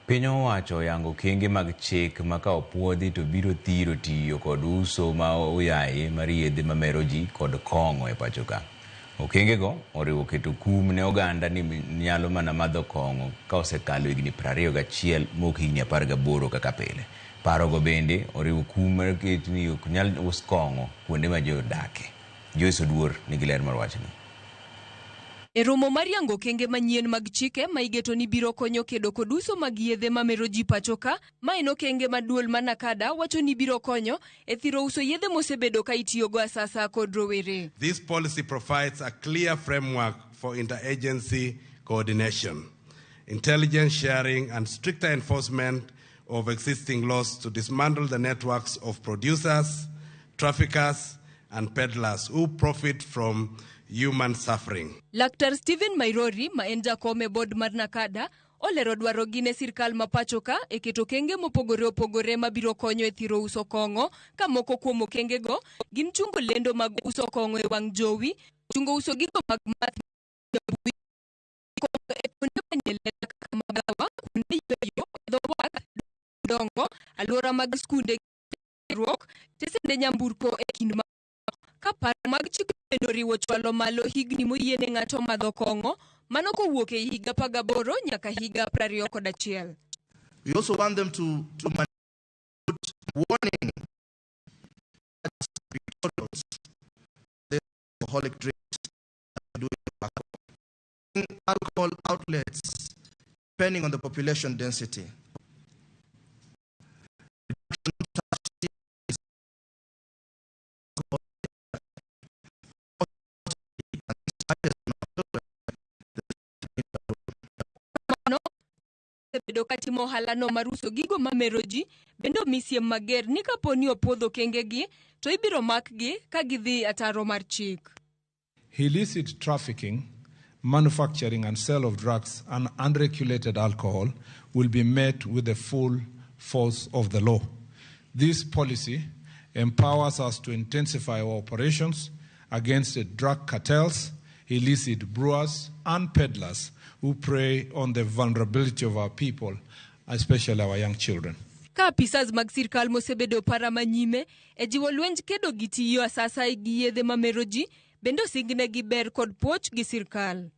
Piny owacho oyango okenge mag chik ma ka opuodhi to biro thiro tiyo kod uso ma oyaye mar yedhe mamero ji kod kong'o e pacho ka. Okengego oriwo keto kum ne oganda ni nyalo mana madho kong'o ka osekalo higni 21 mok higni 18 kaka pile. Parogo bende oriwo kum mar ket ni ok nyal us kong'o kuonde ma ji odake. Joyce Oduor nigi ler mar wachni. E romo mar yango okenge manyien mag chike ma igeto ni biro konyo kedo kod uso mag yedhe mamero ji pacho ka, ma en okenge ma duol ma NACADA wacho ni biro konyo e thiro uso yedhe mosebedo ka itiyogo asasa kod rowere. This policy provides a clear framework for interagency coordination, intelligence sharing, and stricter enforcement of existing laws to dismantle the networks of producers, traffickers, and peddlers who profit from human suffering. Laktar Stephen Mairori ma en jakom e bod mar NACADA olero dwarogi ne sirkal ma pacho ka e keto okenge mopogore opogore mabiro konyo e thiro uso kong'o ka moko kuom okengego gin chungo lendo mag uso kong'o e wang' jowi, chungo uso gigo mag math e mbui, kong'o e kuonde manie lela kaka magawa, kuonde yueyo, e dho wath, dongo, alwora mag skunde ruok, tesende nyamburko e kind ma ka paro mag chik bende oriwo chwalo malo higni moyiene ng'ato madho kong'o mano kowuok e higa 18 nyaka higa 21. We also want them to put warning pictorials, the alcoholic drinks, alcohol outlets, depending on the population density. Mano osebedo ka timo ohalano mar uso gigo mamero ji bende omi siem mager ni kapo ni opuodh okengegi to ibiro makgi ka gidhi ataro mar chik. Illicit trafficking, manufacturing and sale of drugs and unregulated alcohol will be met with the full force of the law. This policy empowers us to intensify our operations against the drug cartels, illicit brewers and peddlers who prey on the vulnerability of our people, especially our young children. Ka apisas mag sirkal mosebedo para manyime e jiwo lwenj kedo gi tiyo asasa gi yedhe mamero ji bende osingnegi ber kod puoch gi sirkal.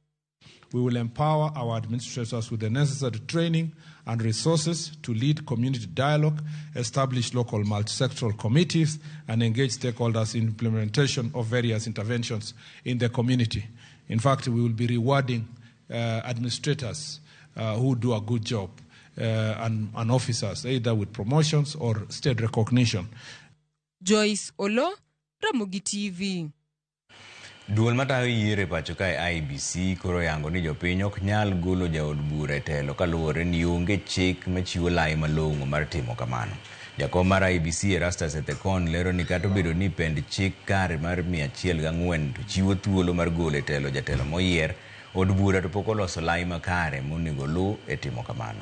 We will empower our administrators with the necessary training and resources to lead community dialogue, establish local multi-sectoral committees, and engage stakeholders in implementation of various interventions in the community. In fact, we will be rewarding administrators who do a good job and officers, either with promotions or state recognition. Joyce Olo, Ramogi TV. Duol matayo yiero e pacho kae IEBC koro oyango ni jopiny ok nyal golo jaod bura e telo kaluwore ni onge chik machiwo lai malong'o mar timo kamano. Jakom mar IEBC Erastus Ethekon lero ni kata obedo ni pend chik kare mar 104 to chiwo thuolo mar golo e telo jatelo moyier, od bura to pok oloso lai makare monego oluw e timo kamano.